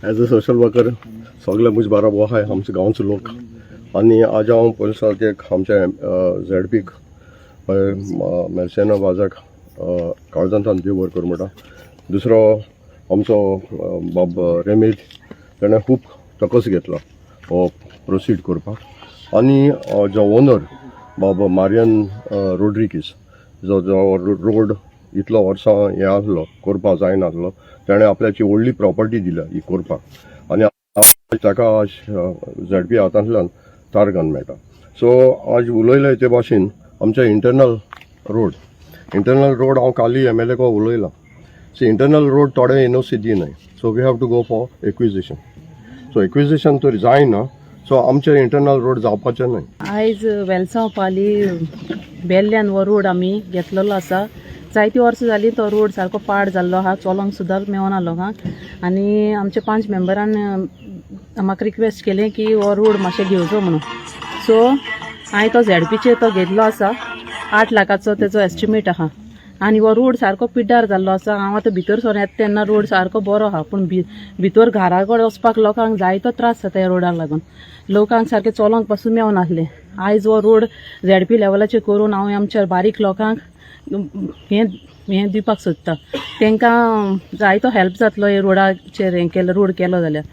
As a social worker सगळे म्हजे बाराबर आहाय आमचे गांवचो लोक. आनी आज हांव पयले सारकें एक आमच्या झेडपीक मेर्सेना वाजाक काळजांतल्यान देव बरें करूं म्हणटा. दुसरो आमचो बाब रेमेद, तेणें खूब तकस घेतला हो प्रोसीड करपाक. आनी जो ओनर बाब मारियन रोड्रिगीस, जो जो रोड इतलो वर्सां हें आसलो, करपाक जायनासलो, तेणें आपल्याची व्हडली प्रॉपर्टी दिल्या ही करपाक आनी आज ताका आज झेडपी हातांतल्यान तारगान मेळटा. सो आज उलयले ते भाशेन आमचे इंटरनल रोड, इंटरनल रोड हांव काली एमएलए को उलयलां. सो इंटरनल रोड थोडे NOC दिनाय, so we have to go for acquisition. So acquisition तर जायना, सो आमचे इंटरनल रोड जावपाचे न्हय. आयज वेलसांव पाली बेल्ल्यान हो रोड आमी घेतलेलो आसा. जायतीं वर्सां जालीं तो रोड सारको पाड जाल्लो आहा, चलोंक सुद्दां मेवना लोकांक. आनी आमच्या पांच मेंबरान म्हाका रिक्वेस्ट केलें की हो रोड मातशें घेवचो म्हणून. सो हांवें तो झेडपीचेर तो घेतलो आसा. 8 लाखाचो तेजो एस्टिमेट आहा आनी हो रोड सारको पिड्ड्यार जाल्लो आसा. हांव आतां भितर सरून येता तेन्ना रोड सारको बरो आहा, पूण भितर घरा कडेन वचपाक लोकांक जायतो त्रास जाता. ह्या रोडाक लागून लोकांक सारकें चलोंक पासून मेवनासलें. आयज हो रोड झेडपी लेवलाचेर करून हांव आमच्या बारीक लोकांक हें हें दिवपाक सोदता. तांकां जायतो हेल्प जातलो हे रोडाचेर हें केलो, रोड केलो जाल्यार.